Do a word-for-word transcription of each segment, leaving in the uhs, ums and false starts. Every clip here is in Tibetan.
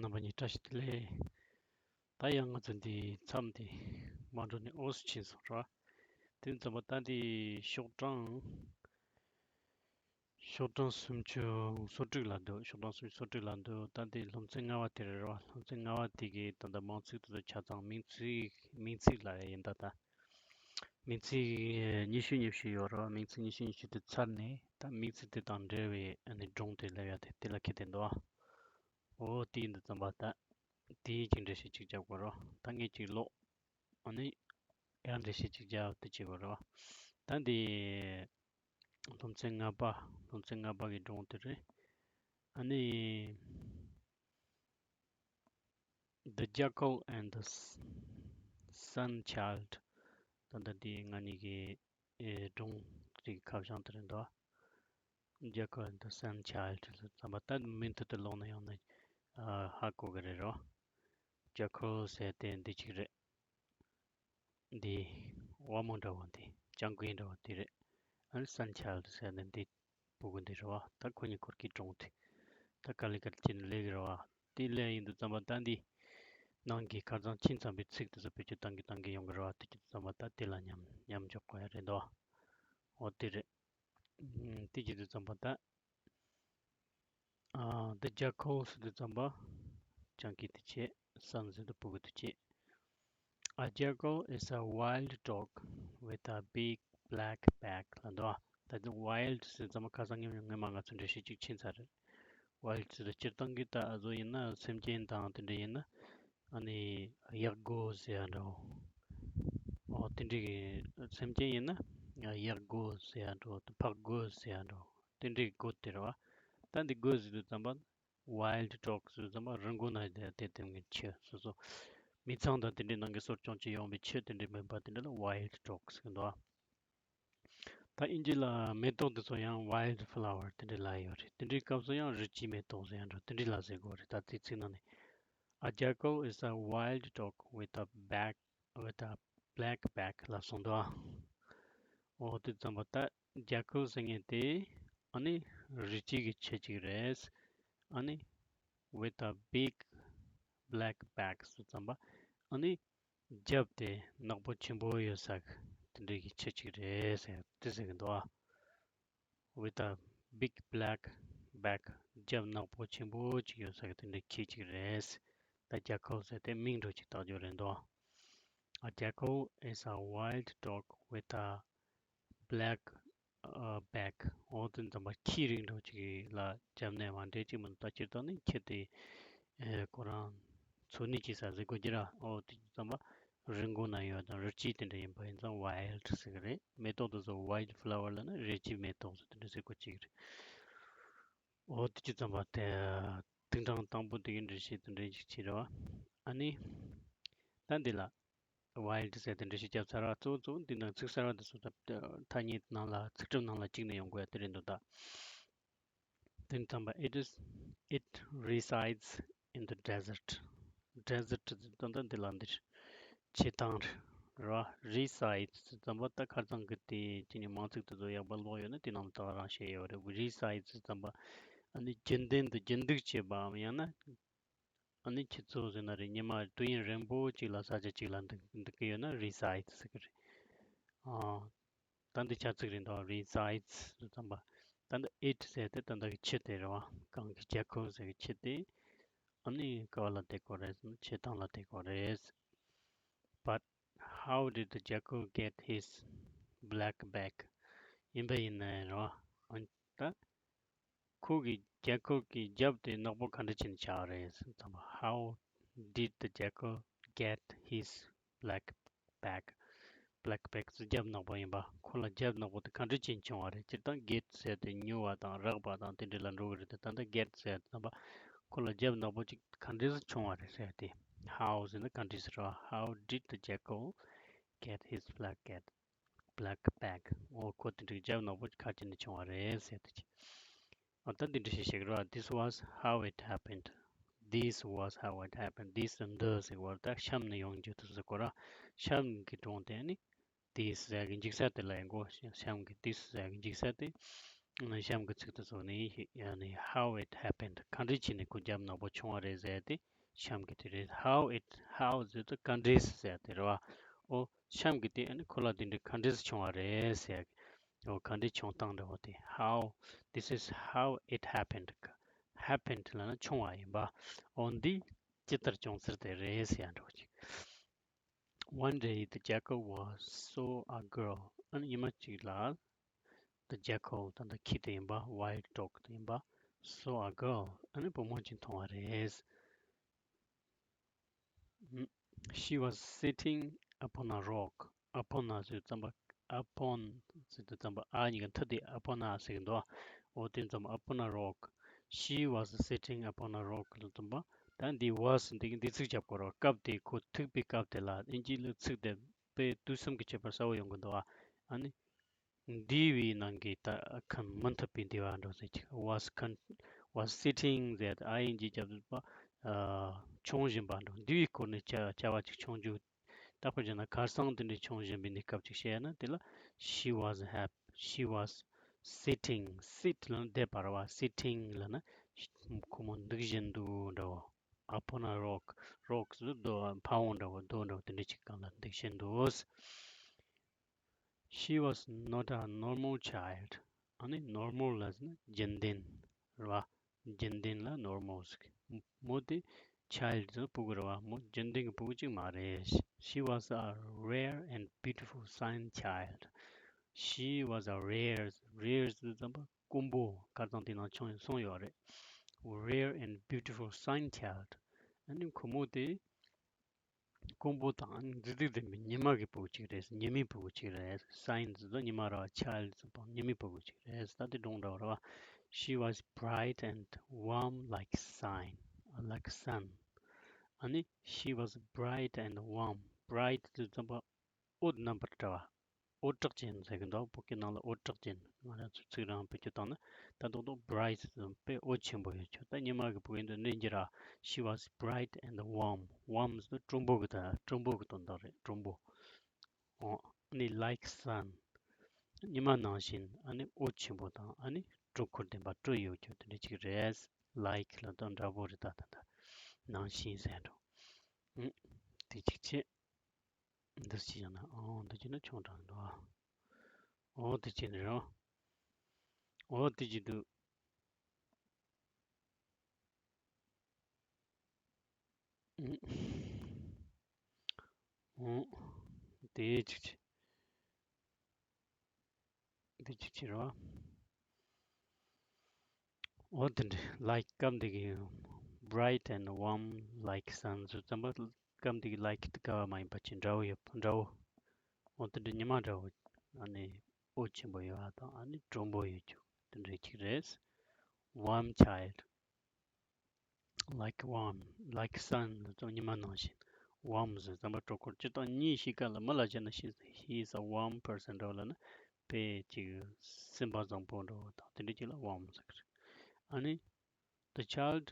རྣམ་པ་གཉིས་བཀྲ་ཤིས་བདེ་ལེགས། ད་ཡང་ང་ཚོ་འདི་མཚམས་འདི་མ་འགྲོ་ནས་འོག་སུ་ཕྱིན་སོང་ར། དེ་ཙམ་པ་ད་འདི་ཤོག་གྲངས་ཤོག་གྲངས་སུམ་ཅུ་སོ་དྲུག་ལ་འདུག་ཤོག་གྲངས་སུམ་ཅུ་སོ་དྲུག་ལ་འདུག་ད་འདི་སློབ་ཚན་ལྔ་པ་དེ་རེད་ར། སློབ་ཚན་ལྔ་པ་དེ་གི་ད་ལྟ་མིང་ཚིག་དེ་ཚོ་ཆ་ཚང་མིང་ཚིག་མིང་ཚིག་ལ་ཡིན་ད་ད། མིང་ཚིག་ཉི་ཤུ་ཉི་ཤུ་ཡོད་རེད་བ། མིང་ཚིག་ཉི་ཤུ་ཉི་ཤུ་དེ་ཚར་ནས་ད་མིང་ཚིག་དེ་དང་འབྲེལ་བའི་ཨ་ནི་སྒྲུང་དེ་སླེབས་ཡ་དེ་དེ་ལ་ཁེལ་ཏེ་འདུག་ཨ། འོ་དེ་ཡིན་དུས་ཙམ་པ་ད་དེའི་ཅིག་འགྲེལ་བཤད་ཅིག་རྒྱབ་དགོས་རེད་བ། ད་ངས་ཅིག་ཀློག་ཨ་ནི་ཡང་འགྲེལ་བཤད་ཅིག་རྒྱབ་དེ་བྱེད་དགོས་རེད་བ། ད་འདི་སློབ་ཚན་ལྔ་པ་སློབ་ཚན་ལྔ་པ་གི་སྒྲུང་དེ་རེད། ཨ་ནི། The Jackal and the S- Sun Child. ད་ལྟ་འདི་ང་གཉིས་ཀྱི་ཨེ་སྒྲུང་གི་ཁ་བྱང་དེ་རེད་འདུག Jackal and the Sun Child ལ་ཙམ་པ་ད་མིང་དེ་དུ་ལོག་ན་ཡང་ན་ཨ་ཧ་གོ་གི་རེད་རོ། Jackal ཟེར་དེ་འདི་གཅིག་རེད། འདི་དབང་མོ་འདྲ་བོ་འདི་སྤྱང་ཀི་འདྲ་བོ་འདི་རེད། ཨ་ནི་Sun Child ཟེར་ནས་འདི་སྤུ་གུ་འདི་རེད་བ། ད་ཁོ་གཉིས་སྐོར་གྱི་སྒྲུང་དེ་ད་ག་ལེ་ག་ལེ་བྱས་ནས་ལས་ཀྱི་རེད་བ། དེ་ལས་ཡིན་དུས་ཙམ་པ་ད་འདི་ནང་གི་ཁ་སང་ཕྱིན་ཚར་བའི་ཚིག་དེ་ཚོ་བེད་སྤྱོད་གཏང་གི་གཏང་གི་ཡོང་གི་རེད་བ། དེ་བྱེད་དུས་ཙམ་པ་ད་དེ་ལ་མཉམ་མཉམ་འཇོག་དགོས་ཡ་རེད་འདུག་འོ་དེ་རེད། ཨ་དེ་བྱེད་དུས་ཙམ་པ་ད། ཨ་The Jackal ཟེར་དུས་ཙམ་པ་སྤྱང་ཀི་དེ་བྱས། Sun ཟེར་དུས་སྤུ་གུ་དེ་བྱས། A jackal is a wild dog with a big black pack ལབ་འདུག་ད་དེ་wild ཟེར་ཙམ་པ་ཁ་སང་ངས་སྔོན་མ་ང་ཚོ་འགྲེལ་བཤད་ཅིག་ཕྱིན་ཚར་རེད། Wild ཟེར་དུས་སྤྱིར་བཏང་གི་ད་ཨ་ཟོ་ཡིན་ན་སེམས་ཅན་དང་དེ་འདྲ་ཡིན་ན་ཨ་ནི་གཡག་རྒོད་ཟེར་ཡ་འདྲ་བོ། ཨོ་དེ་འདྲ་གི་སེམས་ཅན་ཡིན་ན་གཡག་རྒོད་ཟེར་ཡ་འདྲ་བོ། ཕག་རྒོད་ཟེར་ཡ་འདྲ་བོ། དེ་འདྲའི་རྒོད་དེ་རེད་བ། ད་འདི་རྒོད་ཟེར་དུས་ཙམ་པ། Wild dog ཟེར་དུས་ཙམ་པ་རི་མགོ་ན་དེ་དེ་དེ་གི་ཁྱི་སོ་སོ། མི་ཚང་དང་དེ་འདྲའི་ནང་གི་གསོ་སྐྱོང་བྱེད་ཡོང་བའི་ཁྱི་དེ་འདྲའི་མིན་པ་དེ་འདྲ་ལ་wild dog ཟེར་གི་འདུག་ད་དབྱིན་ཇི་ལ་མེ་ཏོག་དེ་ཚོ་ཡང་wild flower དེ་འདྲའི་ལབ་ཡོད་རེད། དེ་འདྲའི་སྐབས་སུ་ཡང་རི་སྐྱེས་མེ་ཏོག་ཟེར་ཡང་འགྲོ་དེ་འདྲའི་ལབ་ཟེར་དགོས་རེད། ད་དེ་ཚིག་ནང་ནས། A jackal is a wild dog with a back with a black pack ལབ་སོང་འདུག་ཨོ་དེ་ཙམ་པ་ད་jackal ཟེར་མཁན་དེ་ཨ་ནི་རི་སྐྱེས་ཀྱི་ཁྱི་གཅིག་རེད། ཨ་ནི་with a big black pack ཟེར་ཙམ་པ་ཨ་ནི་རྒྱབ་དེ་ནག་པོ་ཆེན་པོ་ཡོད་ས་གི་དེ་འདྲའི་གི་ཁྱི་གཅིག་རེད་ཟེར་དེ་ཟེར་གི་འདུག with a big black back རྒྱབ་ནག་པོ་ཆེན་པོ་གཅིག་ཡོད་ས་གི་དེ་འདྲའི་ཁྱི་གཅིག་རེད། ད་jackal ཟེར་དེ་མིང་འདྲ་ཅིག་བཏགས་རྒྱུ་རེད་འདུག A jackal is a wild dog with a black uh, back འོ་དེ་ཙམ་པ་ཁྱི་རིགས་འདྲ་ཅིག་ལ་རྒྱབ་ནས་མ་འདྲེས་ཅིག་མིན་ད་སྤྱིར་བཏང་ནི་ཁྱི་དེ་ཨེ་ཁོ་རང་འཚོ་གནས་ཀྱི་ས་ཟེར་དགོས་ཀྱི་ར། འོ་དེ་ཙམ་པ་རི་མགོ་ན་ཡོད་དང་རི་སྐྱེས་དེ་འདྲ་ཡིན་པ་ཡིན་ཙང་wild ཟེར་གི་རེད། མེ་ཏོག་དེ་ཚོ་wild flower ལ་ནི་རི་སྐྱེས་མེ་ཏོག་ཟེར་དེ་འདྲ་ཟེར་དགོས་ཀྱི་རེད། འོ་དེ་ཅི་ཙམ་པ་དེ་ཐིག་གྲངས་དང་པོ་དེ་གི་འགྲེལ་བཤད་དེ་འདྲ་ཞིག་བྱས་རེད་བ། ཨ་ནི་ད་འདི་ལ་wild ཟེར་དེ་འགྲེལ་བཤད་བརྒྱབ་ཚར་བ་གཙོ་བོ་གཙོ་བོ་འདི་ནང་ཚིག་གསར་བ་དེ་ཚོ་ད་ཐ་སྙད་ནང་ལ་ཚིག་གྲུབ་ནང་ལ་གཅིག་ནས་ཡོང་དགོས་ཡ་དེ་རེད་འདུག་ད། དེ་ཙམ་པ་it is it resides in the desert. Desert ཟེར་ཙམ་ད་འདི་ལ་འདིར་བྱེ་ཐང་རེད་བ། Resides ཟེར་ཙམ་པ་ད་ཁ་སང་གི་དེ་ཅི་ནས་མང་ཚིག་དེ་ཚོ་ཡག་པ་ཀློག་ཡོད་ན་དེ་ནང་ལ་ད་ག་རང་བཤད་ཡོད་རེད། Resides ཟེར་ཙམ་པ་ཨ་ནི་རྒྱུན་ལྡན་དུ་རྒྱུན་འདུག་བྱེད་པའམ་ཡང་ན་ཨ་ནི་ཁྱེད་ཚོ་ཟེར་ན་རེད། ཉི་མ་དུས་ཡུན་རིང་པོ་ཅིག་ལ་ས་ཆ་གཅིག་ལ་འདུག་འདུག་གི་ཡོད་ན་resides ཟེར་གི་རེད། ཨ། ད་འདི་བྱ་ཚིག་རེད་འདུག resides ཟེར་ཙམ་པ། ད་འདི་it ཟེར་དེ་ད་ལྟ་གི་ཁྱི་དེ་རེད་བ། གང་གི jackal ཟེར་གི་ཁྱི་དེ། ཨ་ནི་ག་བ་ལ་བསྡད་ཀྱི་ཡོད་རེད་ཟེར་ན་བྱེ་ཐང་ལ་བསྡད་ཀྱི་ཡོད་རེད། But how did the jackal get his black pack? ཡིན་པ་ཡིན་ན་རེད་བ། ཨ་ནི་ད། ཁོ་གི་རྒྱལ་ཁབ་ཀྱི་རྒྱབ་དེ་ནག་པོ་ག་འདྲ་བྱས་ནས་ཆགས་རེད་ཟེར་ཙམ་པ། How did the jackal get his black pack? Black pack ཟེར་རྒྱབ་ནག་པོ་ཡིན་པ། ཁོ་ལ་རྒྱབ་ནག་པོ་དེ་ག་འདྲ་བྱས་ནས་བྱུང་བ་རེད། སྤྱིར་བཏང་get ཟེར་དེ་ཉོ་བ་དང་རག་པ་དང་དེ་འདྲ་ལ་འགྲོ་གི་རེད་དེ། ད་ལྟ་get ཟེར་དེ་ཙམ་པ་ཁོ་ལ་རྒྱབ་ནག་པོ་ཅིག་ག་འདྲས་སེ་བྱུང་བ་རེད་ཟེར་ཏེ། How ཟེར་ན་ག་འདྲས་ཟེར་བ། How did the jackal get his black cat? Black pack འོ་ཁོ་དེ་འདྲའི་རྒྱབ་ནག་པོ་ག་ཅི་ནས་བྱུང་བ་རེད་ཟེར་དེ་ཅི། ཨ་ད་འདི་འདྲ་ཞིག་བཤད་ཀྱི་རེད་བ། This was how it happened. This was how it happened. This འདི་ཟེར་བ་ད་གཤམ་ནས་ཡོང་རྒྱུ་དེ་ཟེར་གོ་ར། གཤམ་གྱི་སྒྲུང་དེ་ནི་this ཟེར་གི་འཇིག་ས་དེ་ལ་ཡིན་གོ། གཤམ་གྱི་this ཟེར་གི་འཇིག་ས་དེ། གཤམ་གྱི་ཚིག་དེ་ཚོ་ནི་ཡ་ནི་how it happened ག་འདྲ་བྱས་ནས་ཁོ་རྒྱབ་ནག་པོ་བྱུང་བ་རེད་ཟེར་ཏེ་གཤམ་གྱི་དེ་རེད། How it, how ཟེར་དུས་ག་འདྲས་ཟེར་དེ་རེད་བ། འོ་གཤམ་གྱི་དེ་ཨ་ནི་ཁོ་ལ་དེ་འདྲའི་ག་འདྲས་བྱུང་བ་རེད་ཟེར། འོ་ག་འདྲས་བྱུང་སྟངས་འདྲ་བོ་དེ། How, this is how it happened. Happened ལབ་ན་བྱུང་བ་ཡིན་པ། འོ་འདི་ཇི་ལྟར་བྱུང་ཚུལ་དེ་རེད་ཟེར་ཡ་འདྲ་བོ་ཅིག One day the jackal was saw a girl. ཨ་ནི་ཉི་མ་གཅིག་ལ། The jackal ད་ལྟ་ཁྱི་དེ་ཡིན་པ། Wild dog དེ་ཡིན་པ། Saw a girl. ཨ་ནི་བུ་མོ་གཅིག་མཐོང་བ་རེད། She was sitting upon a rock. Upon ཟེར་ཙམ་པ། Upon ཟེར་དུས་ཙམ་པ་ཨ་གཉིས་ཀ་མཐུད་དེ་upon ཟེར་གི་འདུག་འོ་དེ་ཙམ་པ། Upon a rock. She was sitting upon a rock ལ་ཙམ་པ། ད་འདི་was འདི་འདི་ཚིག་རྒྱབ་དགོས་རེད། སྐབས་དེ་ཁོ་ཐུག་པའི་སྐབས་དེ་ལ་དབྱིན་ཇིའི་ལུགས་ཚིག་དེ་དཔེ་དུས་གསུམ་གྱི་ཁྱད་པར་གསལ་བོ་ཡོང་གི་འདུག་ཨ་ནི། འདས་པའི་ནང་གི་ད་ཁམས་མུ་མཐུད་པའི་འདས་པ་འགྲོ་ཟེར་གྱི། was con was sitting ཟེར་ཏེ་ing རྒྱབ་པ། ཨ། འཁྱོངས་བཞིན་པ་འགྲོ། འདས་པའི་སྐོར་ནས་བྱ་བྱ་བ་ཅིག་འཁྱོངས་རྒྱུ། རྟག་པར་བྱས་ན་ཁ་སང་དེ་འདྲའི་འཁྱོངས་བཞིན་པའི་གནས་སྐབས་ཅིག་བཤད་ན་དེ་ལ། She was hap she was sitting. Sit ལབ་ན་བསྡད་པ་རེད་བ། Sitting ལབ་ན་ཁོ་མོ་འདུག་བཞིན་དུ་འདྲ་བོ། Upon a rock. Rock ཟེར་རྡོ། ཕ་བོང་འདྲ་བོ། རྡོ་འདྲ་བོ་དེ་འདྲ་ཅིག་སྒང་ལ་འདུག་བཞིན་དུ། She was not a normal child. ཨ་ནི་normal ལབ་ཟེར་ན་རྒྱུན་ལྡན་རེད་བ། རྒྱུན་ལྡན་ལ་normal ཟེར་གི། མོ་དེ་child ཟེར་ན་ཕྲུ་གུ་རེད་བ། མོ་རྒྱུན་ལྡན་གྱི་ཕྲུ་གུ་ཅིག་མ་རེད། She was a rare and beautiful sign child. She was a rare, rare ཟེར་ཙམ་པ་དཀོན་པོ། ཁ་སང་དེ་ནང་བྱུང་སོང་ཡོད་རེད། Rare and beautiful sign child. ཨ་ནི་ཁོ་མོ་དེ་དཀོན་པོ་དང་མཛེས་སྡུག་ལྡན་པའི་ཉི་མ་གི་ཕྲུ་གུ་ཅིག་རེད། ཉི་མའི་ཕྲུ་གུ་ཅིག་རེད། Sign ཟེར་དུས་ཉི་མ་རེད་བ། Child ཟེར་དུས་ཉི་མའི་ཕྲུ་གུ་ཅིག་རེད། ད་དེ་སྒྲུང་འདྲ་བོ་རེད་བ། She was bright and warm like sun, like sun. ཨ་ནི་she was bright and warm. Bright ཟེར་དུས་ཙམ་པ་འོད་རྣམ་པར་བཀྲ་བ། འོད་གྲགས་ཅན་ཟེར་གི་འདུག་བོད་སྐད་ནང་ལ་འོད་གྲགས་ཅན། ང་རང་ཚོ་ཚིག་རང་བེད་སྤྱོད་བཏང་ན་ད་རྡོག་རྡོག་bright ཟེར་དུས་དཔེ་འོད་ཆེན་པོ་ཡོད་ཆོག་ད་ཉི་མ་གི་ཕྲུ་གུ་ཡིན་དུས་འདྲ་འགྱུར་ར། She was bright and warm. Warm ཟེར་དུས་དྲོན་པོ་གི། ད་དྲོན་པོ་གི་དོན་དག་རེད། དྲོན་པོ། འོ། ཨ་ནི་like sun. ཉི་མ་ནང་བཞིན། ཨ་ནི་འོད་ཆེན་པོ་དང་། ཨ་ནི་དྲོད་ཁོལ་ལྡན་པ། དྲོད་ཡོད་རྒྱུ་དེ་འདྲ་ཅིག་རེད། Like ལ་ད་འདྲ་པོ་རེད། ད་ད་ད་ནང་བཞིན་ཟེར་འགྲོ། ཨུ། དེ་གཅིག་བྱས། འདི་ཅི་ཡང་ན། ཨོ་འདི་ཅི་ན་ཆུང་དྲགས་འདུག་ཨོ་འདི་ཅི་ནི་རོ། ཨོ་འདི་ཅི་འདུག་ཨོ་འདི་ཅི་ཅི། འདི་ཅི་ཅི་རོ། འོ་དེ་འདྲ། Like སྐབས་འདི་གི་bright and warm like sun ཟེར་ཙམ་པ། སྐབས་འདི་གི་like དེ་ག་བ་མ་ཡིན་པ་ཅིག་འདྲ་བོ་ཡོད་པ་འདྲ་བོ། འོ་དེ་འདྲ་ཉི་མ་འདྲ་བོ། ཨ་ནི་འོད་ཆེན་པོ་ཡོད་པ་དང་། ཨ་ནི་དྲོན་པོ་ཡོད་རྒྱུ་དེ་འདྲ་ཅིག་རེད། Warm child. Like warm, like sun ལ་ཙམ་ཉི་མ་ནང་བཞིན། Warm ཟེར་ཙམ་པ་དྲོད་ཁོལ། སྤྱིར་བཏང་མིའི་གཤིས་ཀ་ལ། མི་ལ་བྱས་ན་she, he is a warm person འདྲ་བོ་ལབ་ན་དཔེ་ཅིག་སེམས་པ་བཟང་པོ་འདྲ་བོ་དང་དེ་འདྲ་ཅིག་ལ་warm ཟེར་གི་རེད། ཨ་ནི། The child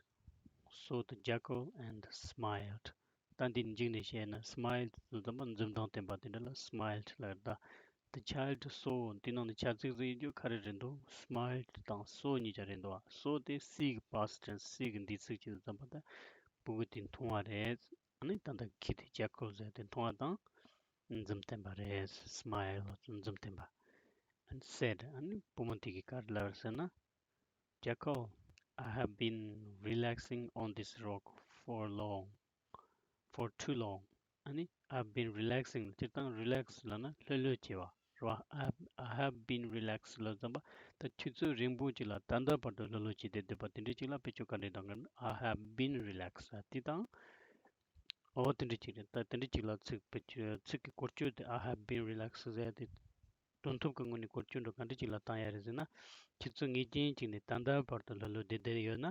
saw the jackal and smiled. ད་འདི་མཇུག་ནས་བཤད་ན། Smiled ཟེར་ཙམ་པ་འཛུམ་མདངས་བསྟན་པ་དེ་འདྲ་ལ་smiled ལབ་རེད་ད། The child saw འདི་ནང་ནས་བྱ་ཚིག་ཟེར་རྒྱུ་ག་རེ་རེད་འདུག Smiled དང་saw གཉིས་ཆ་རེད་འདུག་བ། Saw དེ་see གི་past tense། See གི་འདས་ཚིག་ཅིག་ཙམ་པ། ད་ཕྲུ་གུ་དེ་མཐོང་བ་རེད། ཨ་ནི་ད་ལྟ་ཁྱི་དེ། Jackal ཟེར་དེ་མཐོང་བ་དང་འཛུམ་བསྟན་པ་རེད། Smile འཛུམ་བསྟན་པ། And said. ཨ་ནི་བུ་མོ་དེ་གིས་ག་རེ་ལབ་རེད་ཟེར་ན། Jackal, I have been relaxing on this rock for long, for too long. ཨ་ནི། I've been relaxing. སྤྱིར་བཏང་relax ལབ་ན་ལྷོད་ལྷོད་བྱེད་པ་རེད་བ། I have, I have been relaxed ལབ་ཙམ་པ། ད་ཆུ་ཚོད་རིང་པོ་ཅིག་ལ་ད་ལྟ་བར་དུ་ལྷོད་ལྷོད་བྱས་བསྡད་བསྡད་པ་དེ་འདྲ་ཅིག་ལ་བེད་སྤྱོད་ག་འདྲ་གཏོང་གི། I have been relaxed དེ་དང་། འོ་དེ་འདྲ་ཅིག་རེད། ད་དེ་འདྲ་ཅིག་ལ་ཚིག་བེད་སྤྱོད། ཚིག་གི་བཀོལ་སྤྱོད་དེ། I have been relaxed ཟེར་དེ། དོན་ཐོབ་ཀྱི་ངོས་ནས་བཀོལ་སྤྱོད་འདྲ་ག་འདྲ་ཅིག་ལ་བཏང་ཡ་རེད་ཟེར་ན། ཁྱེད་ཚོ་ངེས་ཅན་ཅིག་ནས་ད་ལྟ་བར་དུ་ལྷོད་ལྷོད་བསྡད་བསྡད་ཡོད་ན།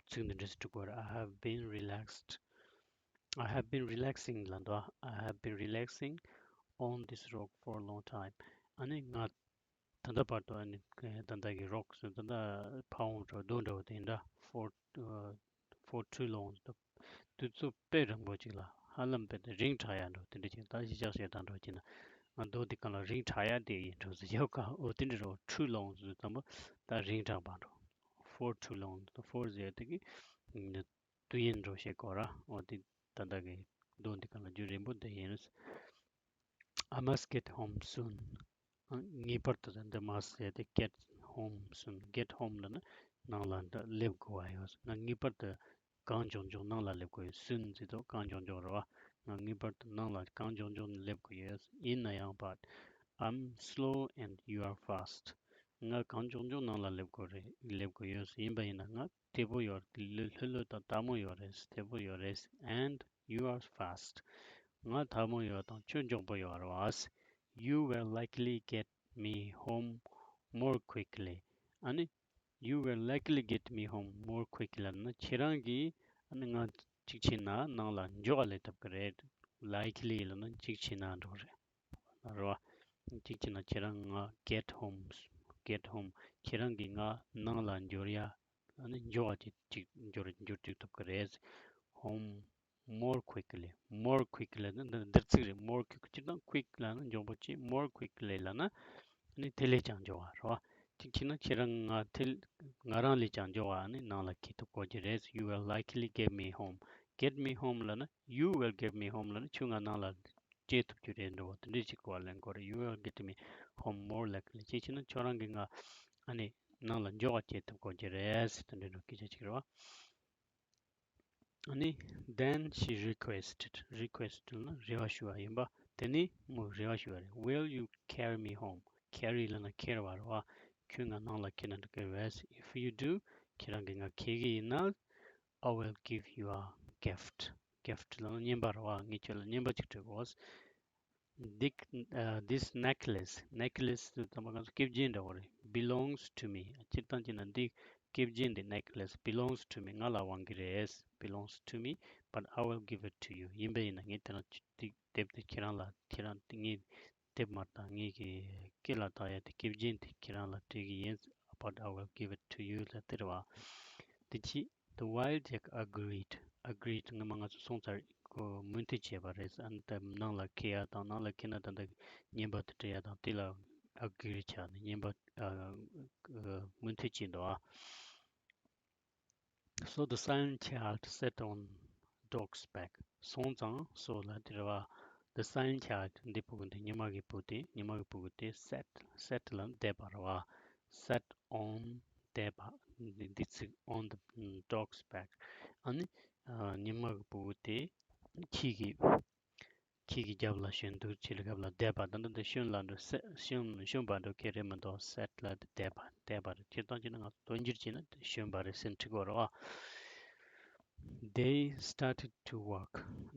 ཚིག་འདི་འདྲ་ཞིག་འབྲི་དགོས་རེད། I have been relaxed. I have been relaxing ལབ་འདུག I have been relaxing on this rock for a long time. ཨ་ནི་ང་ད་ལྟ་བར་དུ། ཨ་ནི་ད་ལྟ་གི་rock ཟེར་ད་ལྟ་ཕ་བོང་འདྲ་བོ་རྡོ་འདྲ་བོ་དེ་འདྲ། For, uh, for too long. དུས་ཚོད་དཔེ་རིང་པོ་ཅིག་ལ། ཧ་ལམ་དཔེ་དེ་རིང་དྲགས་ཡ་འདྲ་བོ་དེ་འདྲ་ཅིག་ད་གཞིས་ཆགས་བཤད་སྟངས་འདྲ་བོ་བྱས་ན། ང་རྡོ་དེ་སྒང་ལ་རིང་དྲགས་ཡ་དེ་ཡིན་འགྲོ་ཟེར་ཡོད་ཀ་འོ་དེ་འདྲ་རེད། Too long ཟེར་ཙམ་པ་ ད་རིང་དྲགས་པ་འགྲོ། For too long. For ཟེར་དེ་གི་དུས་ཡུན་འགྲོ་བྱེད་གོ་ར། འོ་དེ་ད་ལྟ་གི་མདོ་འདི་ག་ལ་རྒྱུན་རིང་པོ་འདི་ཡིན། I must get home soon. ངེས་པར་དུ་འདི་must ཟེར་དེ་get home soon. Get home ལབ་ན་ནང་ལ་འདི་སླེབས་དགོས་པ་ཡོད། ང་ངེས་པར་དུ་གང་མགྱོགས་མགྱོགས་ནང་ལ་སླེབས་དགོས་ཡོད། Soon ཟེར་དུས་གང་མགྱོགས་མགྱོགས་རེད་བ། ང་ངེས་པར་དུ་ནང་ལ་གང་མགྱོགས་མགྱོགས་སླེབས་དགོས་ཡོད། ཡིན་ན་ཡང་but I'm slow and you are fast. ང་གང་མགྱོགས་མགྱོགས་ནང་ལ་སླེབས་དགོས་རེད། སླེབས་དགོས་ཡོད། ཡིན་པ་ཡིན་ན་ང་དལ་པོ་ཡོད། ལྷོད་ལྷོད་ལྷོད་དང་དལ་མོ་ཡོད་རེད། དལ་པོ་ཡོད་རེད། And you are fast. ང་དལ་མོ་ཡོད་དང་ཁྱོད་མགྱོགས་པོ་ཡོད་རེད་བ། You will likely get me home more quickly. ཨ་ནི། You will likely get me home more quickly ལབ་ན་ཁྱེད་རང་གིས་ཨ་ནི་ང་གཅིག་བྱས་ན་ནང་ལ་མགྱོགས་པ་སླེབས་ཐུབ་ཀྱི་རེད། Likely ལབ་ན་གཅིག་བྱས་ན་འགྲོ་རེད། རེད་བ། གཅིག་བྱས་ན་ཁྱེད་རང་ང་get home, get home. ཁྱེད་རང་གིས་ང་ནང་ལ་འབྱོར་ཡ། ཨ་ནི་འབྱོར་བ་ཅིག་ཅིག་འབྱོར་འབྱོར་ཅིག་ཐུབ་ཀྱི་རེད། Home more quickly. More quickly ནི་འདི་འདིར་ཚིག་རེད། More quick སྤྱིར་བཏང་quick ལབ་ན་མགྱོགས་པོ་ཅིག More quickly ལབ་ན་ཨ་ནི་དེ་ལས་ཀྱང་མགྱོགས་པ་རེད་བ། གཅིག་བྱས་ན་ཁྱེད་རང་ང་དེ་ང་རང་ལས་ཀྱང་མགྱོགས་པ་ཨ་ནི་ནང་ལ་འཁྱེར་ཐུབ་དགོས་ཀྱི་རེད། You will likely get me home. Get me home ལབ་ན། You will get me home ལབ་ན་ཁྱོད་ང་ནང་ལ་སྐྱེལ་ཐུབ་རྒྱུ་རེད་འགྲོ་བ། དེ་འདྲའི་ཅིག་གོ་བ་ལེན་དགོས་རེད། You will get me home more likely. གཅིག་བྱས་ན་ཁྱོད་རང་གིས་ང་ཨ་ནི་ནང་ལ་མགྱོགས་པ་སྐྱེལ་ཐུབ་དགོས་ཀྱི་རེད། དེ་འདྲའི་འགྲོ་སྐད་ཆ་ཅིག་རེད་བ། ཨ་ནི། Then she requested. Request ལབ་ན་རེ་བ་ཞུ་བ་ཡིན་པ། དེ་ནས་མོས་རེ་བ་ཞུ་བ་རེད། Will you carry me home? Carry ལབ་ན་འཁྱེར་བ་རེད་བ། ཁྱོད་ང་ནང་ལ་འཁྱེར་ན་འགྲིག་གི་རེད། If you do, ཁྱེད་རང་གིས་ང་འཁྱེར་གི་ཡིན་ན། I will give you a gift. Gift ལབ་ན་རྔན་པ་རེད་བ། ངས་ཁྱོད་ལ་རྔན་པ་ཅིག་སྤྲད་དགོས། This, uh, this necklace, necklace ཟེར་དུས་ཙམ་པ་ང་ཚོ་སྐེ་རྒྱན་འདྲ་བོ་རེད། Belongs to me. སྤྱིར་བཏང་བྱས་ན་འདི་སྐེ་རྒྱན་འདི་necklace belongs to me. ང་ལ་དབང་གི་རེད། Belongs to me, but I will give it to you. ཡིན་པ་ཡིན་ན་ངས་དེ་རིང་འདི་དེབ་དེ་ཁྱེད་རང་ལ་ཁྱེད་རང་ངས་དེབ་མ་བཏང་། ངས་ཀྱི་སྐེ་ལ་བཏགས་ཡ་དེ་སྐེ་རྒྱན་དེ་ཁྱེད་རང་ལ་སྤྲད་གི་ཡིན། But I will give it to you ལབ་དེ་རེད་བ། དེ་ཕྱིས། The wild jack agreed. Agreed ངོ་མ་ང་ཚོ་སོང་ཚར་ཁོ་མོས་མཐུན་བྱས་པ་རེད། ཨ་ནི་ད་ནང་ལ་འཁྱེར་ཡ་དང་ནང་ལ་འཁྱེར་ན་ད་ལྟ་རྔན་པ་དེ་སྤྲད་ཡ་དང་དེ་ལ་agree བྱས་ནས་རྔན་པ་ཨ་ཨ་མོས་མཐུན་བྱས་འདུག་ཨ། So the silent child sat on dog's back. སོང་ཙང་so ལབ་དེ་རེད་བ། The silent child འདི་ཕྲུ་གུ་འདི་ཉི་མ་གི་བུ་དེ་ཉི་མ་གི་ཕྲུ་གུ་དེ་sat, sat ལབ་བསྡད་པ་རེད་བ། Sat on བསྡད་པ། འདི་འདི་ཚིག on the dog's back. ཨ་ནི་ཉི་མ་གི་ཕྲུ་གུ་དེ་ཁྱི་གི་ཁྱི་གི་རྒྱབ་ལ་ཞོན་འདུག་ཁྱི་ལ་རྒྱབ་ལ་བསྡད་པ། ད་ལྟ་འདི་ཞོན་ལ་འགྲོ། ཞོན་ཞོན་པ་འགྲོ་གི་རེད་མི་འདུག Sat ལབ་དེ་བསྡད་པ་བསྡད་པ་རེད། སྤྱིར་བཏང་བྱས་ན་ང་ཚོ་དོན་འགྱུར་བྱས་ན་ཞོན་པ་རེད་ཟེར་འགྲིག་གི་རེད་བ། They started to walk.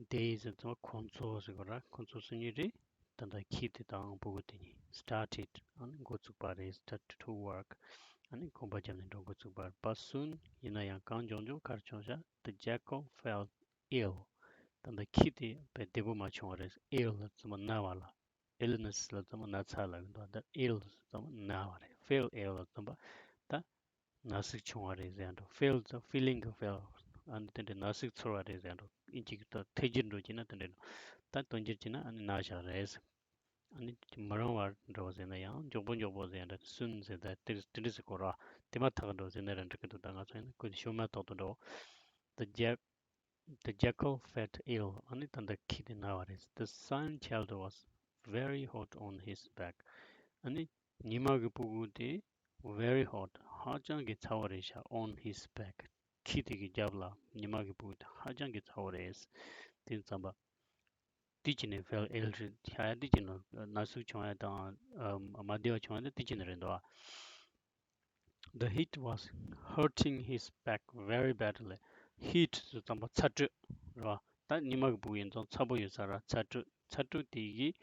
They ཟེར་ཙམ་ཁོང་ཚོ་ཟེར་གོ་ར། ཁོང་ཚོ་སུ་གཉིས་རེད། ད་ལྟ་ཁྱི་དེ་དང་ཕྲུ་གུ་དེ་གཉིས་started ཨ་ནི་འགོ་བཙུགས་པ་རེད། Started to walk. ཨ་ནི་གོམ་པ་བརྒྱབ་ནས་འགྲོ་འགོ་བཙུགས་པ་རེད། But soon ཡིན་ན་ཡང་གང་མགྱོགས་མགྱོགས་ག་རེ་བྱུང་ཤག The jackal fell ill. ད་ལྟ་ཁྱི་དེ་དཔེ་བདེ་པོ་མ་བྱུང་བ་རེད། Ill ལབ་ཙམ་ན་བ་ལ། Illness ལབ་ཙམ་ན་ཚ་ལབ་ཀྱི་འདུག་ད་ill ལབ་ཙམ་ན་བ་རེད། Feel ill ལབ་ཙམ་པ་ད་ན་ཟུག་བྱུང་བ་རེད་ཟེར་འགྲོ། Feel ཙམ་feeling of ill ཨ་ནི་དེ་འདྲའི་ན་ཟུག་ཚོར་བ་རེད་ཟེར་འགྲོ། ཨིན་ཇི་གི་ཐོག་ཐད་སྒྱུར་འགྲོ་བྱས་ན་དེ་འདྲའི་འགྲོ། ད་དོན་སྒྱུར་བྱས་ན་ཨ་ནི་ན་བཞག་རེད། ཨ་ནི་མི་རུང་བ་འགྲོ་ཟེར་ན་ཡང་མགྱོགས་པོ་མགྱོགས་པོ་ཟེར་འདྲ། Soon ཟེར་ད་དེ་དེ་འདྲ་ཟེར་གོ་ར། དེ་མ་ཐག་འགྲོ་ཟེར་ན་ར་འགྲིག་གི་འདུག་ད་ང་ཚོ་ཡིན་ན་ཀུན་ཤོ་མ་ཐོག་ཏུ་འགྲོ། The jack The jackal felt ill. ཨ་ནི་ད་ལྟ་ཁྱི་དེ་ན་བ་རེད། The silent child was very hot on his back. ཨ་ནི་ཉི་མ་གི་ཕྲུ་གུ་དེ་very hot ཧ་ཅང་གི་ཚ་བོ་རེད་ཤག on his back. ཁྱི་དེ་གི་རྒྱབ་ལ་ཉི་མ་གི་ཕྲུ་གུ་དེ་ཧ་ཅང་གི་ཚ་བོ་རེད། དེ་ཙམ་པ་དེ་ཅི་ནས་felt ill རེད་ཤག་ཡ། དེ་ཅི་ནས་ན་ཟུག་བྱུང་ཡ་དང་མ་བདེ་བ་བྱུང་ཡ་དེ་དེ་ཅི་ནས་རེད་འདུག་ཨ། The heat was hurting his back very badly. Heat ཟེར་ཙམ་པ་ཚ་དྲོད་རེད་བ། ད་ཉི་མ་གི་ཕྲུ་གུ་ཡིན་ཙང་ཚ་པོ་ཡོད་ས་ར། ཚ་དྲོད་ཚ་དྲོད་དེ་གིས་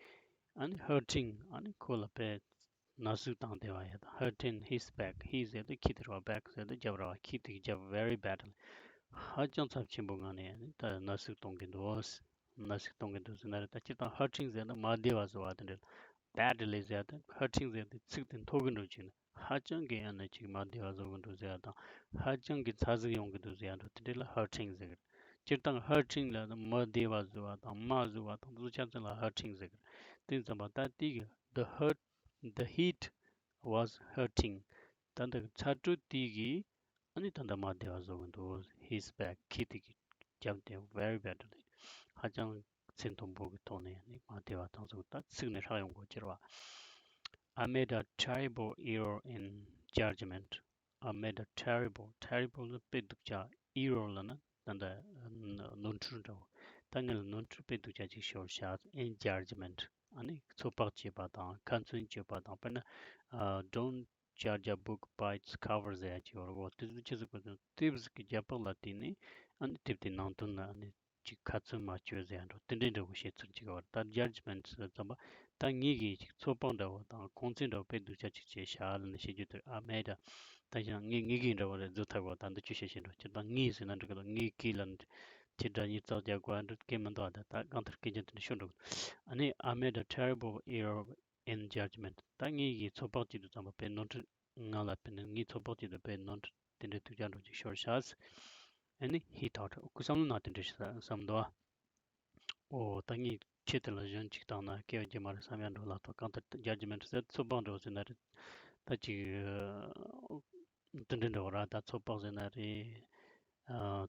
ཨ་ནི་hurting ཨ་ནི་ཁོ་ལ་དཔེ་ན་ཟུག་བཏང་བསྡད་པ་ཡ། ད་hurting his back. He ཟེར་དུས་ཁྱི་དེ་རེད་བ། Back ཟེར་དུས་རྒྱབ་རེད་བ། ཁྱི་དེ་གི་རྒྱབ་very badly ཧ་ཅང་ཚབས་ཆེན་པོ་ངང་ནས་ཨ་ནི་ད་ན་ཟུག་གཏོང་གི་འདུག་ན་ཟུག་གཏོང་གི་འདུག་ཟེར་ན་རེད། ད་སྤྱིར་བཏང་hurting ཟེར་ན་མ་བདེ་བ་བཟོ་བ་དེ་འདྲ། Badly ཟེར་དུས་hurting ཟེར་དུས་ཚིག་དེ་མཐོ་གི་འགྲོ་བྱས་ན། ཧ་ཅང་གི་ཡང་ན་ཅིག་མ་བདེ་བ་བཟོ་གི་འདུག་ཟེར་ཡ་དང་། ཧ་ཅང་གི་ཚ་ཟུག་ཡོང་གི་འདུག་ཟེར་ཡ་འདྲ། དེ་འདྲ་ལ་hurting ཟེར་གི་རེད། སྤྱིར་བཏང་hurting ལབ་ན་མ་བདེ་བ་བཟོ་བ་དང་མ་བཟོ་བ་དང་དེ་ཚོ་ཆ་ཚང་ལ་hurting ཟེར་གི་རེད། དེ་ཙམ་པ་ད་དེ་གི་the hurt the heat was hurting. ད་ལྟ་ཚ་དྲོད་དེ་གིས་ཨ་ནི་ད་ལྟ་མ་བདེ་བ་བཟོ་གི་འདུག his back ཁྱི་དེ་གིས་རྒྱབ་དེ་very badly ཧ་ཅང་ཚད་མཐོན་པོ་གི་ཐོག་ནས་ཨ་ནི་མ་བདེ་བ་དང་ཟུག་ད་ཚིག་ནས་ཧྲག་ཡོང་གོ་ཅེར་བ། I made a terrible error in judgment. I made a terrible, terrible ལ་དཔེ་སྡུག་ཅག error ལ་ན་ད་ལྟ་ནོར་འཁྲུལ་འདྲ་བོ། ད་ངས་ལ་ནོར་འཁྲུལ་དཔེ་སྡུག་ཅག་ཅིག་ཤོར་ཤག in judgment ཨ་ནི་ཚོད་དཔག་བྱེད་པ་དང་ཁ་ཚོན་གཅོད་པ་དང་དཔེར་ན་don't judge a book by its cover ཟེར་ཡ་ཅིག་ཡོད་རེད་གོ་དེ་ཚོ་ཅི་ཟེར་དགོས་ཟེར་ན་དེབ་ཟིག་གི་རྒྱབ་ལ་བལྟས་ནས་ཨ་ནི་དེབ་དེ་ནང་དོན་ལ་ཨ་ནི་ཅིག་ཁ་ཚོན་མ་གཅོད་ཟེར་ཡ་འགྲོ་དེ་འདྲའི་འདྲ་བོ་བཤད་ཚུལ་ཅིག་ཡོད་རེད། ད་judgment ཟེར་ཙམ་པ་ད་ངེད་ཀྱིས་ཅིག་ཚོད་དཔག་འདྲ་བོ་དང་གོང་ཚད་འདྲ་བོ་དཔེ་སྡུག་ཅག་ཅིག་བྱས་ཤག་ལབ་ནས་བཤད་རྒྱུ་དེ་I made a ད་གཞན་ངེད་ངེད་ཀྱིས་འདྲ་བོ་རེད་བཟོ་ཐག་གོ་ད་འདི་ཅི་བཤད་བཤད་འགྲོ་སྤྱིར་བཏང་ངེད་ཟེར་ན་འགྲིག་གི་འདུག་ངེད་ཀྱིས་ལབ་ནས་ཁྱེད་སྒྲ་སྙན་རྩག་རྒྱག་དགོས་ཨ་འདྲ་སྐད་མི་འདུག་ཨ་ད་ད་གང་ལྟར་སྐད་ཆ་དེ་འདྲ་ཤོར་འགྲོ་གི་འདུག་ཨ་ནི་I made a terrible error in judgment ད་ངེད་ཀྱིས་ཚོད་དཔག་བྱེད་དུས་ཙམ་པ་དཔེ་ནོར་འཁྲུལ་ང་ལ་དཔེར་ན་ངའི་ཚོད་དཔག་བྱེད་དུས་དཔེ་ནོར་འཁྲུལ་དེ་འདྲའི་ཐུག་ཅག་འགྲོ་ཅིག་ཤོར་ཤག་ཨ་ནི་he thought ཁོའི་བསམ་བློ་ནང་དེ་འདྲ་ཞིག་བསམ་འདུག་ཨོ་ད་ངས་ཁྱེད་དེ་ལ་གཞོན་ཅིག་བཏང་ན་སྐྱེ་བ་རྒྱུ་མ་རེད་བསམ་ཡ་འགྲོ་ལ་ཐོག་གང་ལྟར་judgment ཟེར་ཚོད་དཔག་འགྲོ་ཟེར་ན་རེད། ད་ཅིག་དེ་འདྲ་འགྲོ་ར་ད་ཚོད་དཔག་ཟེར་ན་རེད།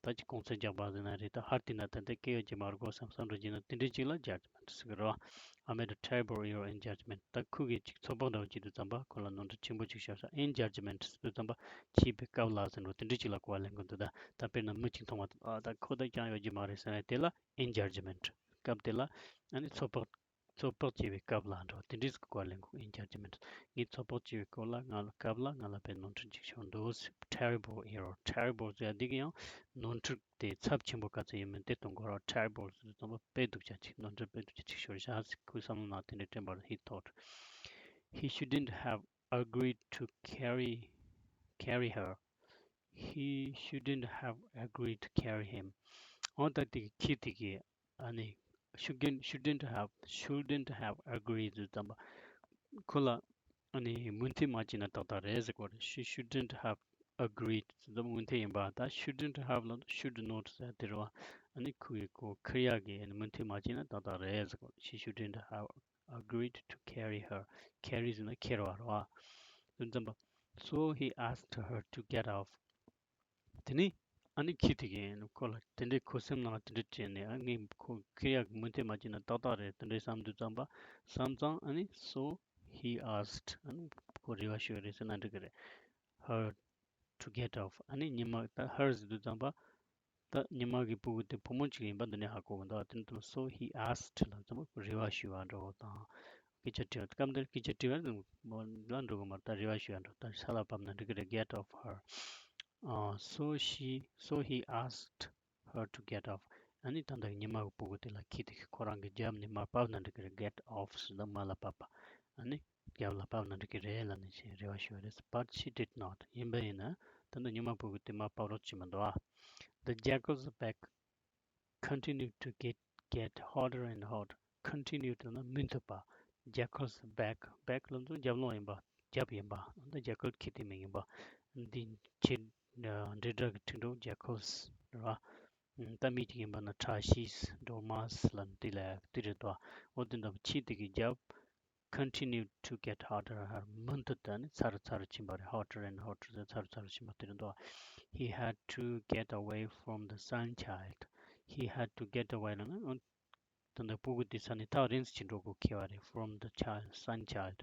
ད་ཅིག་གོང་ཚད་རྒྱག་པ་ཟེར་ན་རེད། ད་ཧར་དེ་ན་ད་ལྟ་སྐྱེ་ཡོད་ཀྱི་མ་རེད་གོ་བསམ་བསམ་འགྲོ་གྱི་ན་དེ་འདྲའི་ཅིག་ལ་judgment ཟེར་གི་རེད། I made a terrible error in judgment ད་ཁོ་གིས་ཅིག་ཚོད་དཔག་འདྲ་བོ་བྱེད་དུས་ཙམ་པ་ཁོ་ལ་ནོར་འཁྲུལ་ཆེན་པོ་ཅིག་ཤར་ཤག in judgment ཟེར་དུས་ཙམ་པ་བྱེད་པའི་སྐབས་ལ་ཟེར་འགྲོ་དེ་འདྲའི་ཅིག་ལ་གོ་བ་ལེན་གི་འདུག་ད་ད་དཔེར་ན་མི་གཅིག་མཐོང་བ་དང་ཨ་ད་ཁོ་ད་ཅང་ཡོད་ཀྱི་མ་རེད་ཟེར་ན་དེ་ལ་in judgment སྐབས་དེ་ལ་ཨ་ནི་ཚོད་དཔག་ཚོད་དཔག་བྱེད་པའི་སྐབས་ལ་འགྲོ་དེ་འདྲའི་སྐོར་ལ་ལེན་དགོས། in judgment ངས་ཚོད་དཔག་བྱེད་པའི་སྐོར་ལ་ང་ལ་སྐབས་ལ་ང་ལ་དཔེ་ནོར་འཁྲུལ་ཅིག་བྱུང་འདུག terrible error terrible ཟེར་འདི་གི་ཡང་ནོར་འཁྲུལ་དེ་ཚབས་ཆེན་པོ་ག་ཚོད་ཡིན་མིན་དེ་སྟོན་དགོས་ར། terrible ཟེར་དུས་ཙམ་པ་དཔེ་སྡུག་ཅག་ཅིག་ནོར་འཁྲུལ་དཔེ་སྡུག་ཅག་ཅིག་ཤོར་ཤག་ཁོའི་བསམ་བློ་ནང་དེ་འདྲའི་དྲན་པར། he thought he shouldn't have agreed to carry carry her he shouldn't have agreed to carry him ཨོ་ད་དེ་གི་ཁྱི་དེ་གི་ཨ་ནི་shouldn't shouldn't have shouldn't have agreed ཟེར་ཙམ་པ་ཁོ་ལ་ཨ་ནི་མོས་མཐུན་མ་བྱས་ན་ཏག་ཏག་རེད་ཟེར་གོ་རེད། she shouldn't have agreed ཟེར་ཙམ་མོས་མཐུན་ཡིན་པ་ད་shouldn't have ལ་should not ཟེར་དེ་རེད་བ། ཨ་ནི་ཁོ་གི་ཁོ་ཁྱེར་ཡག་གི་ཨ་ནི་མོས་མཐུན་མ་བྱས་ན་ཏག་ཏག་རེད་ཟེར་གོ་རེད། she shouldn't have agreed to carry her carry ཟེར་ན་ཁྱེར་བ་རེད་བ། དེ་ཙམ་པ་so he asked her to get off དེ་ནས་ཨ་ནི་ཁྱི་དེ་གིས་ཁོ་ལ་དེ་འདྲའི་ཁོ་སེམས་ནང་ལ་དེ་འདྲ་དྲན་ནས་ཨ་ངས་ཁོ་ཁྱེར་ཡག་གི་མོས་མཐུན་མ་བྱས་ན་ཏག་ཏག་རེད་དེ་འདྲའི་བསམ་དུས་ཙམ་པ་བསམ་ཙང་ཨ་ནི་so he asked ཨ་ནི་ཁོ་རེ་བ་ཞུ་ཡ་རེད་ཟེར་ན་འགྲིག་གི་རེད། her to get off ཨ་ནི་ཉི་མ་ད་her ཟེར་དུས་ཙམ་པ་ད་ཉི་མ་གི་སྤུ་གུ་དེ་བུ་མོ་གཅིག་ཡིན་པ་འདི་ནས་ཧ་གོ་གི་འདུག་དེ་ནས་so he asked ལ་ཙམ་པ་རེ་བ་ཞུ་བ་འདྲ་བོ་དང་། སྐད་ཆ་དྲི་བ་སྐབས་འདིར་སྐད་ཆ་དྲི་བ་ལ་འགྲོ་གི་མ་རེད། ད་རེ་བ་ཞུ་ཡ་འགྲོ་ད་ས་ལ་བབས་ན་འགྲིག་གི་རེད། get off her ཨ། so she so he asked her to get off ཨ་ནི་ད་ལྟ་ཉི་མ་གི་སྤུ་གུ་དེ་ལ་ཁྱི་དེ་གིས་ཁོ་རང་གི་རྒྱབ་ནས་མར་བབས་ན་འགྲིག་གི་རེད། get off ཟེར་ན་མར་ལ་བབས་པ། ཨ་ནི་རྒྱབ་ལ་བབས་ན་འགྲིག་གི་རེད་ལབ་ནས་ཞེས་རེ་བ་ཞུ་བ་རེད། but she did not ཡིན་པ་ཡིན་ན་ད་ལྟ་ཉི་མ་སྤུ་གུ་དེ་མར་བབས་རོགས་བྱེད་མི་འདུག་ཨ། the jackal's back continued to get get hotter and hotter. continued ལབ་ན་མུ་མཐུད་པ། jackal's back back ལབ་ན་རྒྱབ་ལོགས་ཡིན་པ། རྒྱབ་ཡིན་པ། ད་jackal ཁྱི་དེ་མིང་ཡིན་པ། འདི་ཁྱི་འབྲེལ་སྒྲ་གི་འབྲི་འགྲོ་jackals རེད་བ། ད་མི་གཅིག་ཡིན་པ་ན་ཁྲ་ཤིས་འགྲོ་མ་སི་ལབ་ན་དེ་ལ་དེ་རེད་དོ། འོ་དེ་འདྲ་ཁྱི་དེ་གི་རྒྱབ continued to get hotter ཧར་མུ་མཐུད་དུ་ནི་ཚ་རུ་ཚ་རུ་ཕྱིན་པ་རེད། hotter and hotter ཚ་རུ་ཚ་རུ་ཕྱིན་པ་དེ་རེད་འདུག He had to get away from the sun child. He had to get away ལབ་ན་ཨ། ད་ལྟ་སྤུ་གུ་དེ་ས་ནས་ཐག་རིང་ཙམ་ཅིག་འགྲོ་དགོས་ཁེལ་བ་རེད། from the child sun child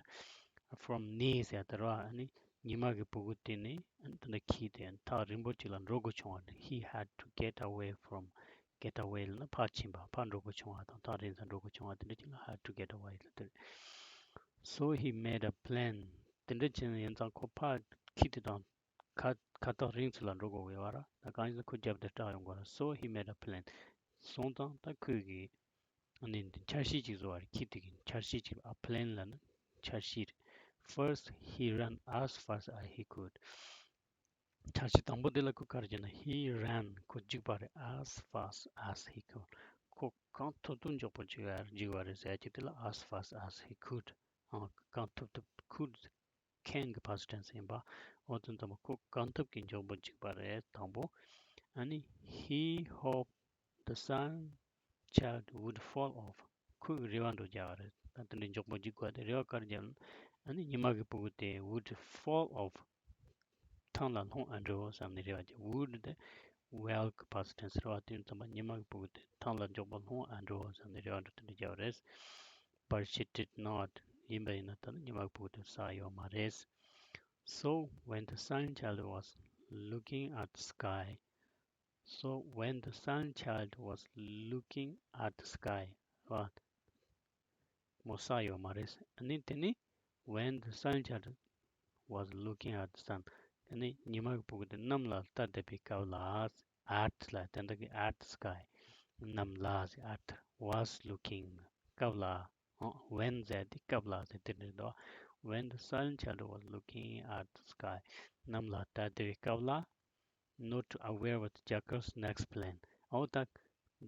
from ནས་ཟེར་ཡ་དེ་རེད་བ། ཨ་ནི་ཉི་མ་གི་སྤུ་གུ་དེ་ནས་ཨ་ནི་ད་ལྟ་ཁྱི་དེ་ཐག་རིང་པོ་ཅིག་ལ་འགྲོ་དགོས་བྱུང་བ་རེད། He had to get away from get away ལབ་ན་ཕར་ཕྱིན་པ་ཕར་འགྲོ་དགོས་བྱུང་བ་དང་ཐག་རིང་ས་འགྲོ་དགོས་བྱུང་བ་དེ་འདྲ་ཅིག་ལ་had to get away ལབ་དེ་རེད། so he made a plan དེ་འདྲ་བྱས་ན་ཡིན་ཙང་ཁོ་ཕར་ཁྱི་དེ་དང་ཁ་ཁ་ཐག་རིང་ཚུལ་ལ་འགྲོ་དགོས་ཡོད་བ་ར། ད་གང་ཡིན་ཟེར་ཁོ་རྒྱབ་དེ་སྐྲག་ཡོང་གོ་ར། so he made a plan སོང་ཙང་ད་ཁོས་གི་ཨ་ནི་འདི་འཆར་གཞི་ཅིག་བཟོ་བ་རེད། ཁྱི་དེ་གི་འཆར་གཞི་ཅིག a plan ལབ་ན་འཆར་གཞི་རེད། first he ran as fast as he could འཆར་གཞི་དང་པོ་དེ་ལ་ཁོ་ག་རེ་བྱས་ན་he ran ཁོ་འཇུག་པ་རེད། as fast as he could ཁོ་གང་ཐུབ་ཐུབ་མགྱོགས་པོ་འཇུག་ཡ་འཇུག་པ་རེད་ཟེར་ཡ་ཅིག་དེ་ལ་as fast as he could ཨང་གང་ཐུབ་ཐུབ་could can གི་past tense ཡིན་པ། འོ་དེ་ཙམ་པ་ཁོ་གང་ཐུབ་ཀྱིས་མགྱོགས་པོ་འཇུག་པ་རེད་དང་པོ། ཨ་ནི་he hoped the sun child would fall off ཁོས་རེ་བ་འདྲ་བོ་རྒྱག་པ་རེད། ད་དེ་འདྲའི་མགྱོགས་པོ་འཇུག་དགོས་དེ་རེ་བ་ག་རེ་རྒྱབ་ན་ཨ་ནི་ཉི་མ་གི་སྤུ་གུ་དེ་would fall off ཐང་ལ་ལྷུང་ཨ་འགྲོ་བསམ་ནས་རེ་བ་བརྒྱབ། Would དེ་well གི་past tense རེད་བ། དེ་ཡིན་ཙང་མ་ཉི་མ་གི་ཕྲུ་གུ་དེ་ཐང་ལ་མགྱོགས་པོ་ལྷུང་ཨ་འགྲོ་བསམ་ནས་རེ་བ་འགྲོ་དེ་འདྲ་བརྒྱབ་པ་རེད། But she did not. ཡིན་པ་ཡིན་ན་ད་ནི་ཉི་མ་གི་ཕྲུ་གུ་དེ་བསད་ཡོད་མ་རེད། So when the silent child was looking at the sky, so when the silent child was looking at the sky, རེད་བ། མོ་བསད་ཡོད་མ་རེད། ཨ་ནི་དེ་ནི། When the silent child was looking at the sun, དེ་ནི་ཉི་མ་གི་ཕྲུ་གུ་དེ་གནམ་ལ་ལྟ་བསྡད་པའི་སྐབས་ལ། At ལ་དེ་འདྲ་གི་at the sky, གནམ་ལ་ཟེར། At was looking སྐབས་ལ། ཨོ། When ཟེར་དེ་སྐབས་ལ་ཟེར་དེ་འདྲ་འདུག When the silent child was looking at the sky, གནམ་ལ་ལྟ་བསྡད་པའི་སྐབས་ལ། Not aware of the jackal's next plan. ཨོ་ད།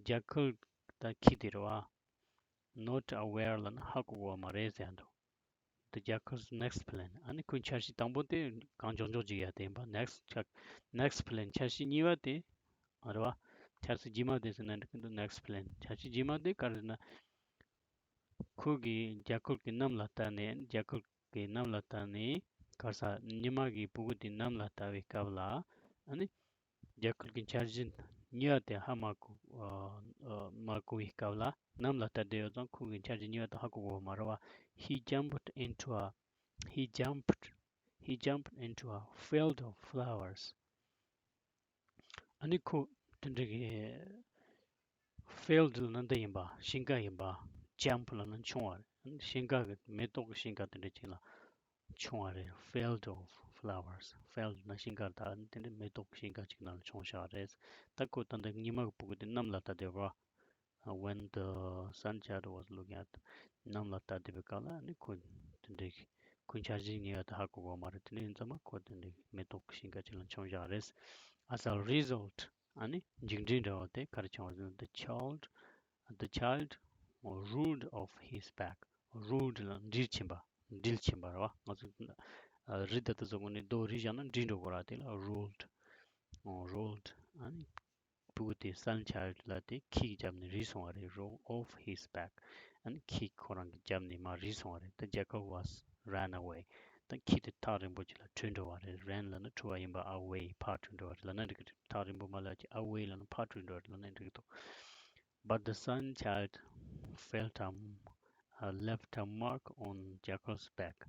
jackal ད་ཁྱི་དེ་རེད་བ། Not aware ལབ་ན་ཧ་གོ་གོ་མ་རེད་ཟེར་འདུག The jackal's next plan. ཨ་ནི་ཁོའི་འཆར་གཞི་དང་པོ་དེ་གང་མགྱོགས་མགྱོགས་ཅིག་ཡ་དེ་ཡིན་པ། next check next plan འཆར་གཞི་གཉིས་པ་དེ། ཨ་རེད་བ། འཆར་གཞི་རྗེས་མ་དེ་ཟེར་ན་འགྲིག་གི་འདུག next plan འཆར་གཞི་རྗེས་མ་དེ་ག་རེ་ཟེར་ན། ཁོ་གི་རྒྱ་ཁོལ་གྱི་གནམ་ལ་ལྟ་ནས། རྒྱ་ཁོལ་གྱི་གནམ་ལ་ལྟ་ནས་ག་རེ་ཟ། ཉི་མ་གི་ཕྲུ་གུ་དེ་གནམ་ལ་ལྟ་བའི་སྐབས་ལ། ཨ་ནི། རྒྱ་ཁོལ་གྱི་འཆར་གཞི་གཉིས་པ་དེ་ཧ་མ་གོ། ཨ། ཨ། མ་གོ་བའི་སྐབས་ལ། གནམ་ལ་ལྟ་བསྡད་ཡོད་ཙང་ཁོ་གི་འཆར་གཞི་གཉིས་པ་དེ་ཧ་གོ་གོ་མ་རེད་བ། He jumped into a, he jumped, he jumped into a field of flowers. ཨ་ནི་ཁོ་དེ་འདྲ་གི། field ལབ་ན་འདི་ཡིན་པ། ཤིང་ཀ་ཡིན་པ། jump ལབ་ན་མཆོང་བ་རེད། ཤིང་ཀ་གི་མེ་ཏོག་གི་ཤིང་ཀ་དེ་འདྲ་ཅིག་ལ་མཆོང་བ་རེད། Field of flowers. Field ན་ཤིང་ཀ་ད་དེ་འདྲ་མེ་ཏོག་གི་ཤིང་ཀ་ཅིག་ནང་ལ་མཆོང་བཞག་རེད། ད་ཁོ་ད་འདི་ཉི་མ་གི་ཕྲུ་གུ་དེ་གནམ་ལ་ལྟ་བསྡད་པ། When the sun child was looking at གནམ་ལ་ལྟ་བསྡད་པའི་སྐབས་ལ་ནི་ཁོ་དེ་འདྲའི་ཁོའི་འཆར་གཞི་ཉེ་བ་དེ་ཧ་གོ་གོ་མ་རེད། དེ་འདྲ་ཡིན་ཙང་མ་ཁོ་དེ་འདྲའི་མེ་ཏོག་གི་ཤིང་ཀ་ཅིག་ལ་མཆོང་བཞག་རེད། As a result ཨ་ནི་མཇུག་འབྲས་འདྲ་བ་དེ་ག་རེ་བྱུང་བ་ཟེར་ན། The child, the child rolled off his back. Rolled ལ་འགྲིལ་ཕྱིན་པ། འགྲིལ་ཕྱིན་པ་རེད་བ། ང་ཚོ་རི་ད་ལྟ་བཟོ་གོ་ནི་རྡོ་རི་བཞག་ན་འགྲིལ་འགྲོ་གོ་ར། དེ་ལ་rolled. rolled ཨ་ནི། ཕྲུ་གུ་དེ་སལ་ཆའིལ་ལ་དེ་ཁྱི་གིས་བརྒྱབ་ནས་རིལ་སོང་བ་རེད། Roll off his back. ཨ་ནི་ཁྱི་ཁོ་རང་གིས་བརྒྱབ་ནས་མར་རིལ་སོང་བ་རེད། The jackal was ran away. ད་ཁྱི་དེ་ཐག་རིང་པོ་ཅིག་ལ་བྲོས་འགྲོ་བ་རེད། Ran ལབ་ན་འཁྲུལ་བ་ཡིན་པ། Away ཕར་བྲོས་འགྲོ་བ་རེད་ལབ་ན་འགྲིག་གི་རེད། ཐག་རིང་པོ་མ་ལབ་ཀྱི། Away ལབ་ན་ཕར་བྲོས་འགྲོ་བ་རེད་ལབ་ན་འགྲིག་གི་འདུག But the same child felt a, uh, left a mark on jackal's back.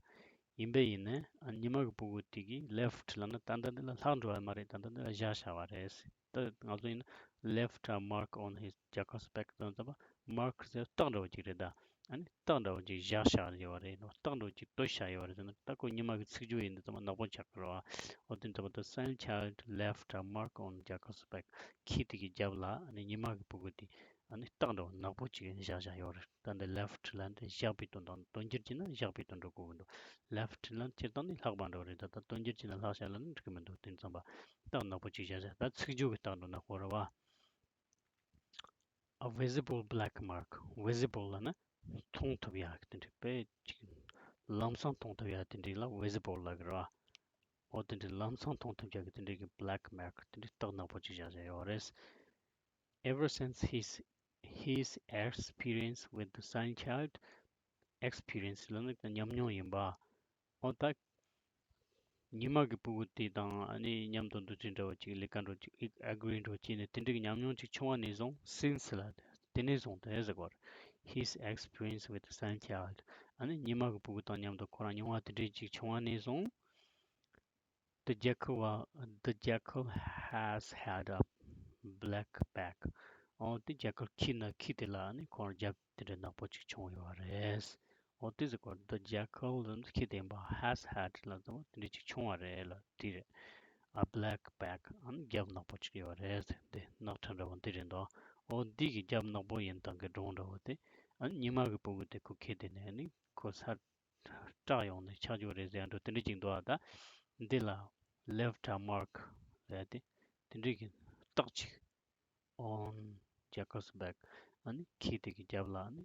ཡིན་པས་ཡིན་ནའི་ཨ་ཉི་མ་གི་ཕྲུ་གུ་དེ་གིས་left ལབ་ན་ད་ལྟ་འདི་ལ་ལྷག་འགྲོ་བ་མ་རེད། ད་ལྟ་འདི་ལ་བཞག་བཞག་པ་རེད། ད་ང་ཚོ་ཡིན་ན་left a mark on his jackal's back ཟེར་ཙམ་པ། mark ཟེར་རྟགས་འདྲ་བོ་ཅིག་རེད་ད། ཨ་ནི་རྟགས་འདྲ་བོ་ཅིག་བཞག་བཞག་ཡོད་པ་རེད། རྟགས་འདྲ་བོ་ཅིག་བཏོད་བཞག་ཡོད་པ་རེད་ཟེར་ན། ད་ཁོ་ཉི་མ་གི་ཚིག་སྦྱོར་ཡིན་དུས་ཙམ་པ་ནག་པོ་ཆགས་ཀྱི་རེད་བ། འོ་དེ་ཙམ་པ། The same child left a mark on jackal's back. ཁྱི་དེ་གི་རྒྱབ་ལ་ཨ་ནི་ཉི་མ་གི་ཕྲུ་གུ་དེ་ཨ་ནི་རྟགས་འདྲ་བོ་ནག་པོ་ཅིག་བཞག་བཞག་ཡོད་རེད། ད་འདི་left ལབ་འདི་བཞག་པའི་དོན་དང་། དོན་འགྱུར་བྱས་ན་བཞག་པའི་དོན་འགྲོ་དགོས་ཀྱི་འདུག Left ལབ་སྤྱིར་བཏང་ནི་ལྷག་པ་འདྲ་བོ་རེད། ད་ལྟ་དོན་འགྱུར་བྱས་ན་ལྷག་བཞག་ལབ་ན་འགྲིག་གི་མི་འདུག་དེ་ཙམ་པ་རྟགས་ནག་པོ་ཅིག་བཞག་བཞག་ད་ཚིག་སྦྱོར་གྱི་རྟགས་འདྲ་ནག་པོ་རེད་བ། A visible black mark. Visible ལབ་ན་མཐོང་ཐུབ་ཡག་གི་དེ་འདྲ། དཔེ་ཅིག་ལམ་སང་མཐོང་ཐུབ་ཡག་དེ་འདྲ་ལ་visible ལབ་ཀྱི་རེད་བ། འོ་དེ་འདྲ་ལམ་སང་མཐོང་ཐུབ་ཡག་གི་དེ་འདྲ་གི་black mark དེ་འདྲ་རྟགས་ནག་པོ་ཅིག་བཞག་བཞག་ཡོད་རེད། Ever since his, his experience with the same child, experience ལབ་ན་ཉམས་མྱོང་ཡིན་པ། འོ་ད་ཉི་མ་གི་ཕྲུ་གུ་དེ་དང་ཨ་ནི་མཉམ་དུ་འདུ་འཛོམས་འདྲ་བོ་ཅིག་ལས་ཀ་འདྲ་བོ་ཅིག་ཨེ་ཨེ་གྷི་རི་འདྲ་བོ་བྱས་ནས་དེ་འདྲ་གི་ཉམས་མྱོང་ཅིག་བྱུང་བ་ནས་བཟུང་། Since ལ་དེ་ནས་བཟུང་དེ་ཟེར་གོ། His experience with the same child. ཨ་ནི་ཉི་མ་གི་ཕྲུ་གུ་དང་མཉམ་དུ་ཁོ་རང་མྱོང་བ་དེ་འདྲ་ཅིག་བྱུང་བ་ནས་བཟུང་། The jackal, uh, the jackal has had a black back. འོ་དེ་ཇ་ཁལ་ཁྱི་ན་ཁྱི་དེ་ལ་ནི་ཁོང་རྒྱབ་དེ་འདྲ་ནག་པོ་ཅིག་བྱུང་ཡོད་རེད། འོ་དེ་ཟེར་གོ། The jackal ལ་ནི་ཁྱི་དེ་ཡིན་པ། Has had ལ་ཙམ་དེ་འདྲ་ཅིག་བྱུང་བ་རེད་ལ་དེ་རེད། A black back ཨ་ནི་རྒྱབ་ནག་པོ་ཅིག་ཡོད་རེད་ཟེར། དེ་ནག་ཕྲ་འདྲ་བོ་དེ་རེད་འདུག་འོ་འདི་གི་རྒྱབ་ནག་པོ་ཡིན་སྟངས་ཀྱི་སྒྲུང་འདྲ་བོ་དེ་ཨ་ནི་ཉི་མ་གི་ཕྲུ་གུ་དེ་ཁོ་ཁྱི་དེ་ནས་ནི་ཁོ་སར་སྐྲག་ཡོང་ནས་ཆགས་རྒྱུ་རེད་ཟེར་ཡ་འགྲོ་དེ་འདྲ་ཅིག་འདུག་ཨ། ད་འདི་ལ་left a mark ཟེར་ཏེ་དེ་འདྲ་གི་རྟགས་ཅིག on jackal's back ཨ་ནི་ཁྱི་དེ་གི་རྒྱབ་ལ་ནི་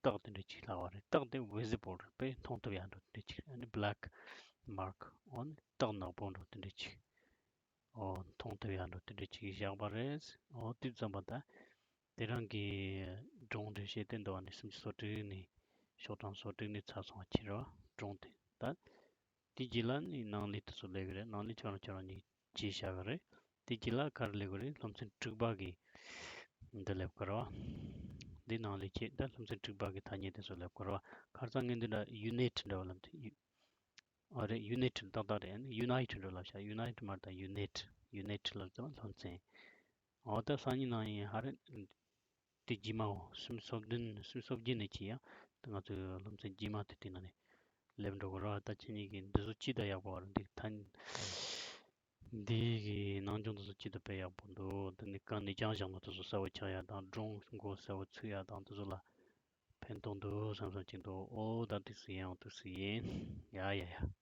རྟགས་དེ་འདྲ་ཅིག་ལྷག་པ་རེད། རྟགས་དེ་visible རེད། དཔེ་མཐོང་ཐུབ་ཡ་འགྲོ་དེ་འདྲ་ཅིག་ཨ་ནི་black mark ཨ་ནི་རྟགས་ནག་པོ་འགྲོ་དེ་འདྲ་ཅིག་འོ་མཐོང་ཐུབ་ཡ་འགྲོ་དེ་འདྲ་ཅིག་བཞག་པ་རེད། འོ་དེ་ཙམ་པ་ད། དེ་རང་གི་སྒྲུང་འདི་ཤེས་ཏེ་འདུག་བ་ནི་སུམ་ཅུ་སོ་དྲུག་ནས་ཤོག་གྲངས་སོ་དྲུག་ནས་ཚར་སོང་བ་ཁྱེར་རོ། སྒྲུང་དེ་ད་ དེ་རྗེས་ལ་ནི་ནང་ལས་དེ་ཚོ་སླེབས་ཀྱི་རེད། ནང་ལས་ཁྱོད་རང་ཁྱོད་རང་གཉིས་བྱས་བཞག་གི་རེད། དེ་རྗེས་ལ་ག་རེ་སླེབས་ཀྱི་རེད། སློབ་ཚན་དྲུག་པ་གི་འདི་སླེབས་ཀྱི་རེད་བ། འདི་ནང་ལས་ཁྱེད་ད་སློབ་ཚན་དྲུག་པ་གི་ཐ་སྙད་དེ་ཚོ་སླེབས་ཀྱི་རེད་བ། ཁ་སང་ངས་འདི་འདྲ་ཡུ་ནིཊ་འདྲ་བ་ལབ་དུས་ཡུ་ཨ་རེད། ཡུ་ནིཊ་ཏག་ཏག་རེད། ཡུ་ནའི་ཊི་འདྲ་ལབ་ཤག་ཡུ་ནའི་ཊི་མ་རེད། ད་ཡུ་ནིཊ། ཡུ་ནིཊ་ལབ་ཙང་སློབ་ཚན། འོ་ད་སང་ཉིན་ནང་ཡིན་ཧ་རེད། དེ་རྗེས་མའོ་སུམ་སོ་བདུན་སུམ་སོ་བརྒྱད་ནས་ཅི་ཡང་ད་ང་ཚོའི་སློབ་ཚན་རྗེས་མ་དེ་དེ་ནང་ནས་སླེབས་འགྲོ་གི་རེད་བ། ད་ཁྱེད་གཉིས་ཀྱིས་འདི་ཚོ་ཅི་ད་ཡག་པོ་རེད། འདི་ཐན་འདི་གི་ནང་སྦྱོང་དེ་ཚོ་ཅི་ད་དཔེ་ཡག་པོ་འདུག་དེ་ནས་གང་ནས་ཀྱང་བཞག་ན་དེ་ཚོ་གསལ་བོ་ཆགས་ཡ་དང་སྒྲུང་མགོ་གསལ་བོ་ཚུགས་ཡ་དང་དེ་ཚོ་ལ་ཕན་ཐོགས་འདུག་བསམ་བསམ་ཅིག་འདུག་ཨོ་ད་དེ་སུ་ཡིན། ཨོ་དེ་སུ་ཡིན། ཡ་ཡ་ཡ།